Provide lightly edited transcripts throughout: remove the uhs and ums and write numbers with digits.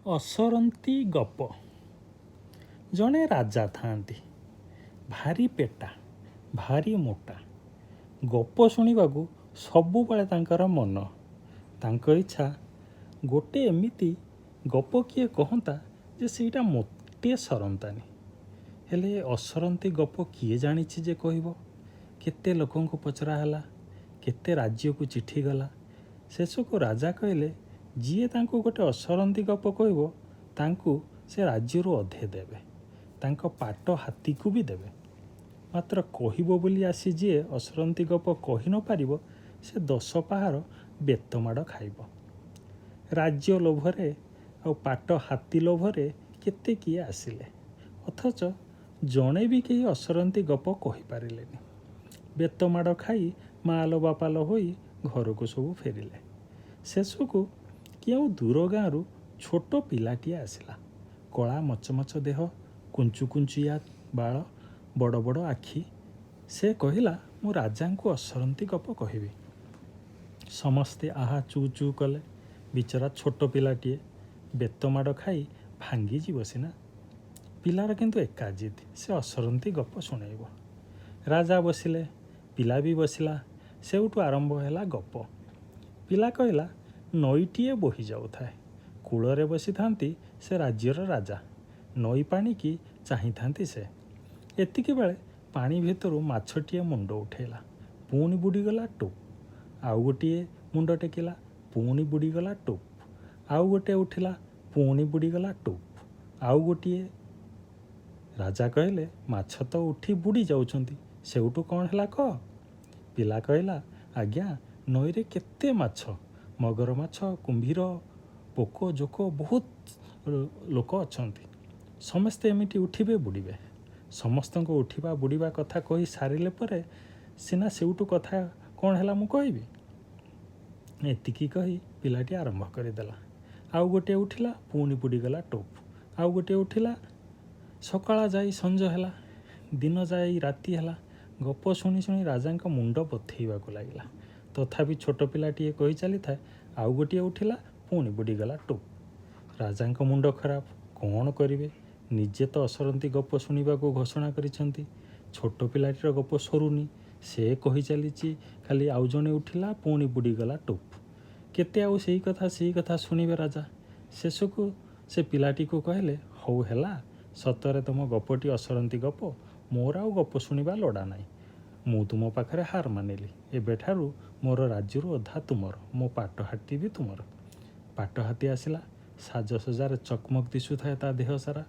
ଅସରନ୍ତି ଗପ। ଜଣେ ରାଜା ଥାଆନ୍ତି। ଭାରି ପେଟା, ଭାରି ମୋଟା। ଗପ ଶୁଣିବାକୁ ସବୁବେଳେ ତାଙ୍କର ମନ। ତାଙ୍କ ଇଚ୍ଛା, ଗୋଟେ ଏମିତି ଗପ କିଏ କହନ୍ତା ଯେ ସେଇଟା ମୋଟେ ସରନ୍ତାନି। ହେଲେ ଅସରନ୍ତି ଗପ କିଏ ଜାଣିଛି ଯେ କହିବ? କେତେ ଲୋକଙ୍କୁ ପଚରା ହେଲା, କେତେ ରାଜ୍ୟକୁ ଚିଠି ଗଲା। ଶେଷକୁ ରାଜା କହିଲେ, ଯିଏ ତାଙ୍କୁ ଗୋଟେ ଅସରନ୍ତି ଗପ କହିବ, ତାଙ୍କୁ ସେ ରାଜ୍ୟରୁ ଅଧେ ଦେବେ, ତାଙ୍କ ପାଟ ହାତୀକୁ ବି ଦେବେ। ମାତ୍ର କହିବ ବୋଲି ଆସି ଯିଏ ଅସରନ୍ତି ଗପ କହି ନ ପାରିବ, ସେ 10 ପାହାର ବେତମାଡ଼ ଖାଇବ। ରାଜ୍ୟ ଲୋଭରେ ଆଉ ପାଟ ହାତୀ ଲୋଭରେ କେତେ କିଏ ଆସିଲେ, ଅଥଚ ଜଣେ ବି କେହି ଅସରନ୍ତି ଗପ କହିପାରିଲେନି। ବେତମାଡ଼ ଖାଇ ମାଆଲୋ ବାପାଲୋ ହୋଇ ଘରକୁ ସବୁ ଫେରିଲେ। ଶେଷକୁ କେଉଁ ଦୂର ଗାଁରୁ ଛୋଟ ପିଲାଟିଏ ଆସିଲା। କଳା ମଚମଚ ଦେହ, କୁଞ୍ଚୁ କୁଞ୍ଚିଆ ବାଳ, ବଡ଼ ବଡ଼ ଆଖି। ସେ କହିଲା, ମୁଁ ରାଜାଙ୍କୁ ଅସରନ୍ତି ଗପ କହିବି। ସମସ୍ତେ ଆହା ଚୁ ଚୁ କଲେ। ବିଚରା ଛୋଟ ପିଲାଟିଏ, ବେତମାଡ଼ ଖାଇ ଭାଙ୍ଗିଯିବ ସିନା। ପିଲାର କିନ୍ତୁ ଏକା ଜିଦ୍, ସେ ଅସରନ୍ତି ଗପ ଶୁଣେଇବ। ରାଜା ବସିଲେ, ପିଲା ବି ବସିଲା। ସେଇଠୁ ଆରମ୍ଭ ହେଲା ଗପ। ପିଲା କହିଲା, ନଈଟିଏ ବୋହି ଯାଉଥାଏ। କୂଳରେ ବସିଥାନ୍ତି ସେ ରାଜ୍ୟର ରାଜା। ନଈ ପାଣିକି ଚାହିଁଥାନ୍ତି ସେ। ଏତିକି ବେଳେ ପାଣି ଭିତରୁ ମାଛଟିଏ ମୁଣ୍ଡ ଉଠେଇଲା, ପୁଣି ବୁଡ଼ିଗଲା ଟୁପ୍। ଆଉ ଗୋଟିଏ ମୁଣ୍ଡ ଟେକିଲା, ପୁଣି ବୁଡ଼ିଗଲା ଟୁପ୍। ଆଉ ଗୋଟିଏ ଉଠିଲା, ପୁଣି ବୁଡ଼ିଗଲା ଟୁପ୍। ଆଉ ଗୋଟିଏ। ରାଜା କହିଲେ, ମାଛ ତ ଉଠି ବୁଡ଼ି ଯାଉଛନ୍ତି, ସେଇଠୁ କ'ଣ ହେଲା କହ। ପିଲା କହିଲା, ଆଜ୍ଞା, ନଈରେ କେତେ ମାଛ, ମଗର ମାଛ, କୁମ୍ଭୀର, ପୋକ ଜୋକ, ବହୁତ ଲୋକ ଅଛନ୍ତି। ସମସ୍ତେ ଏମିତି ଉଠିବେ, ବୁଡ଼ିବେ। ସମସ୍ତଙ୍କ ଉଠିବା ବୁଡ଼ିବା କଥା କହି ସାରିଲେ ପରେ ସିନା ସେଇଠୁ କଥା କ'ଣ ହେଲା ମୁଁ କହିବି। ଏତିକି କହି ପିଲାଟି ଆରମ୍ଭ କରିଦେଲା। ଆଉ ଗୋଟିଏ ଉଠିଲା, ପୁଣି ବୁଡ଼ିଗଲା ଟୋପ୍। ଆଉ ଗୋଟିଏ ଉଠିଲା। ସକାଳ ଯାଇ ସଞ୍ଜ ହେଲା, ଦିନ ଯାଇ ରାତି ହେଲା। ଗପ ଶୁଣି ଶୁଣି ରାଜାଙ୍କ ମୁଣ୍ଡ ବଥେଇବାକୁ ଲାଗିଲା। ତଥାପି ଛୋଟ ପିଲାଟିଏ କହି ଚାଲିଥାଏ, ଆଉ ଗୋଟିଏ ଉଠିଲା, ପୁଣି ବୁଡ଼ିଗଲା ଟୁପ୍। ରାଜାଙ୍କ ମୁଣ୍ଡ ଖରାପ। କ'ଣ କରିବେ? ନିଜେ ତ ଅସରନ୍ତି ଗପ ଶୁଣିବାକୁ ଘୋଷଣା କରିଛନ୍ତି। ଛୋଟ ପିଲାଟିର ଗପ ସରୁନି, ସେ କହି ଚାଲିଛି ଖାଲି ଆଉ ଜଣେ ଉଠିଲା, ପୁଣି ବୁଡ଼ିଗଲା ଟୁପ୍। କେତେ ଆଉ ସେଇ କଥା ସେଇ କଥା ଶୁଣିବେ ରାଜା? ଶେଷକୁ ସେ ପିଲାଟିକୁ କହିଲେ, ହଉ ହେଲା, ସତରେ ତୁମ ଗପଟି ଅସରନ୍ତି ଗପ। ମୋର ଆଉ ଗପ ଶୁଣିବା ଲୋଡ଼ା ନାହିଁ। ମୁଁ ତୁମ ପାଖରେ ହାର ମାନିଲି। ଏବେଠାରୁ ମୋର ରାଜ୍ୟରୁ ଅଧା ତୁମର, ମୋ ପାଟ ହାତୀ ବି ତୁମର। ପାଟ ହାତୀ ଆସିଲା। ସାଜସଜାରେ ଚକମକ ଦିଶୁଥାଏ ତା ଦେହ ସାରା।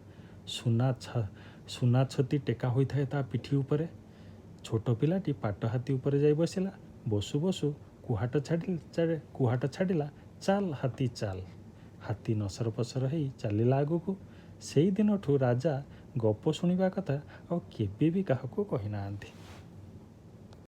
ସୁନା ଛତି ଟେକା ହୋଇଥାଏ ତା ପିଠି ଉପରେ। ଛୋଟ ପିଲାଟି ପାଟ ହାତୀ ଉପରେ ଯାଇ ବସିଲା। ବସୁ ବସୁ କୁହାଟ ଛାଡ଼ିଲା, ଚାଲ ହାତୀ ଚାଲ। ହାତୀ ନସର ପସର ହେଇ ଚାଲିଲା ଆଗକୁ। ସେଇ ଦିନଠୁ ରାଜା ଗପ ଶୁଣିବା କଥା ଆଉ କେବେ ବି କାହାକୁ କହିନାହାନ୍ତି।